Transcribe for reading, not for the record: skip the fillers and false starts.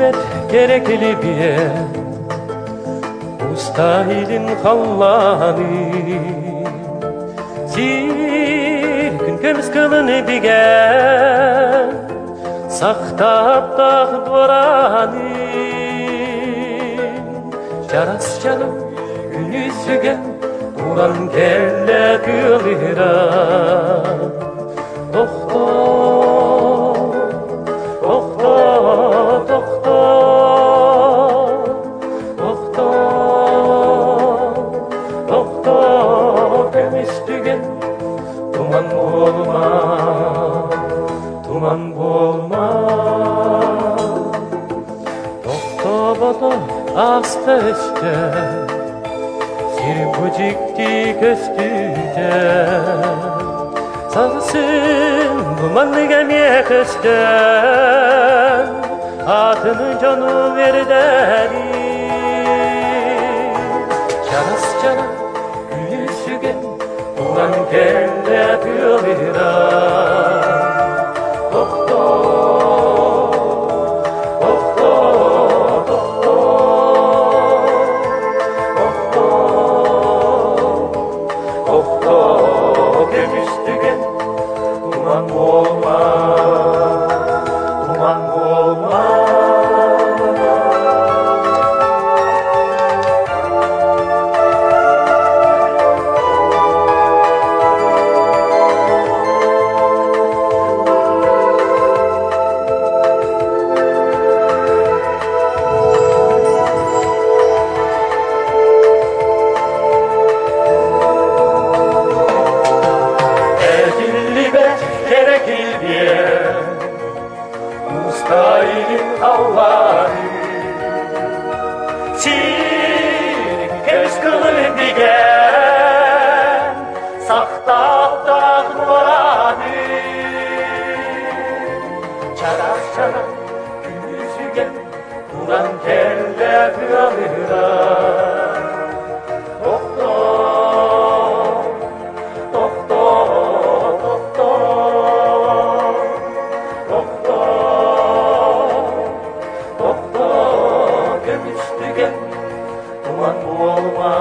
Этиллибэт кэрэ килибиэ, Уста илин халлааны, Сир күн көмүс кылын бигэн, Сахтаптах дуорааны, Чарас чаным күнүсүгэн, Туран кэллэ тыалыра. Тохтоо, тохтоо, тохтоо, тохтоо, тохтоо, көмүс түгэн, туман буолма, туман буолма. Тохтобото аста өстө, сир бу дьикти көстүүтэ. Сарсын бу маннык эмиэ көстөн, атыны дьону эрдэри. Чарас-чара күлүсүгэн туран кэллэ тыалыра. Тохтоо, тохтоо, тохтоо, тохтоо, тохтоо, көмүс түгэн, туман буолма, туман буолма. Этиллибэт кэрэ килбиэн, Мустайын халлааны Сир көс кылын бигэн, Сахтаахтаах буорааны Чарас-чарас күнүсүгэн Туран кэллэ тыалыра. Тохтоо, тохтоо, тохтоо, тохтоо, тохтоо, көмүс түгэн, туман буолма.